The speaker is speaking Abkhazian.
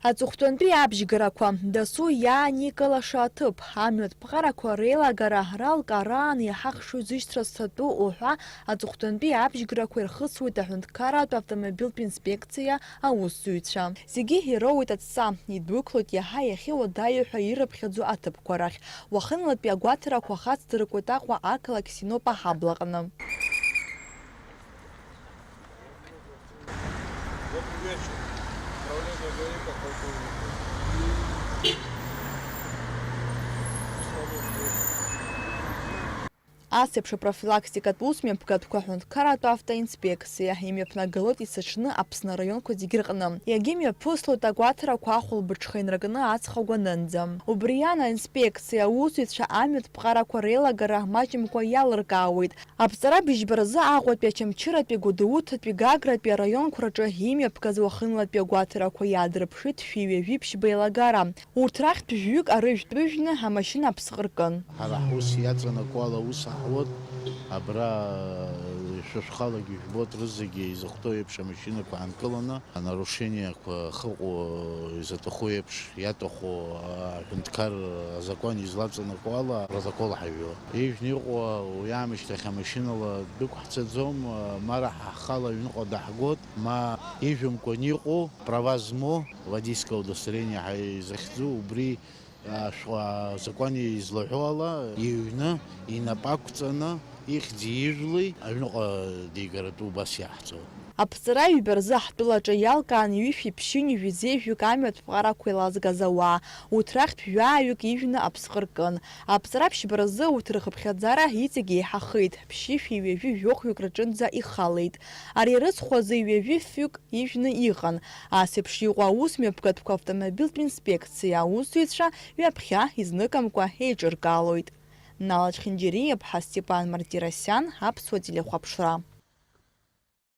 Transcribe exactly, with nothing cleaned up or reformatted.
Аҵыхәтәантәи абжьгарақәа, дасу иааникылаша аҭыԥ, амҩатә ԥҟарақәа реилагара ралкаараан иҳахшоит зышьҭра зҭатәу уҳәа аҵыхәтәантәи абжьгарақәа ирхысуеит аҳәынҭқарратә автомобильтә инспекциа аусзуҩцәа. Зегьы ироуеит адҵа, идәықәлоит иаҳа иахьыуадаҩу ҳәа ирыԥхьаӡо аҭыԥқәа рахь. Уахынлатәи агәаҭарақәа хацдыркуеит Аҟәа ақалақь Синоп аҳаблаҟны. Добрый вечер. Управление ГАИ, подполковник. Ас еиԥш апрофилактикатә усмҩаԥгатәқәа аҳәынҭқарратә автоинспекциа имҩаԥнагалоит есыҽны Аԥсны араионқәа зегьы рҟны. Иагьымҩаԥыслоит агәаҭарақәа ахәылбыҽха инаркны аҵх агәанынӡа. Убри иан аинспекциа аусзуҩцәа амҩатә ԥҟарақәа реилагара маҷымкәа иалыркаауеит. Аԥҵара быжьба рзы Аҟәатәи, Очамчыратәи, Гәдоуҭатәи, Гагратәи араионқәа рҿы имҩаԥгаз уахынлатәи агәаҭарақәа иаадырԥшит шәи ҩажәи ԥшьба еилагара. Урҭ рахьтә жәҩык арыжәтә ыжәны амашьына аԥсҟы ркын. Ҳара ҳус иаҵанакуа ала аус аҳуеит. Абра шәышәхалагьы ижәбоит, рызегьы изыхәҭоу еиԥш амашьынақәа аанкыланы, анарушениақәа ахьыҟоу изаҭаху еиԥш, иаҭаху аҳәынҭқар азакәан излаҵанакуа ала апротокол ҳажәо. Ижәны иҟоу уи аамышьҭахь амашьынала дәықәҳҵаӡом, ма раҳа ҳхала аҩныҟа даҳгоит, ма ижәымкәан иҟоу, права змоу, водительское удостоверение ҳәа изахьӡу, убри ашәҟәы азакәан излаҳәо ала, иҩны, инапы ақәҵаны, ихьӡи ижәлеи аҩныҟа дигаратәы убас иаҳҵоит. Аԥҵара ҩба рзы ҳтәылаҿы иалкаан ҩышәи ԥшьынҩажәи зежәҩык амҩатә ԥҟарақәа еилазгаз ауаа, урҭ рахьтә жәааҩык ижәны аԥсҟы ркын. Аԥҵара ԥшьба рзы урҭ рхыԥхьаӡара иҵегь еиҳахеит, ԥшьышәи ҩажәи жәохәҩык рҿынӡа ихалеит. Ари арыцхә азы ҩажәи фҩык ижәны иҟан. Ас еиԥш иҟоу аус мҩаԥгатәқәа автомобильтә инспекциа аусзуҩцәа ҩаԥхьа изныкымкәа еиҿыркаалоит. Нала Чхинџьариа-иԥҳа, Степан Мартиросиан, Аԥсуа телехәаԥшра.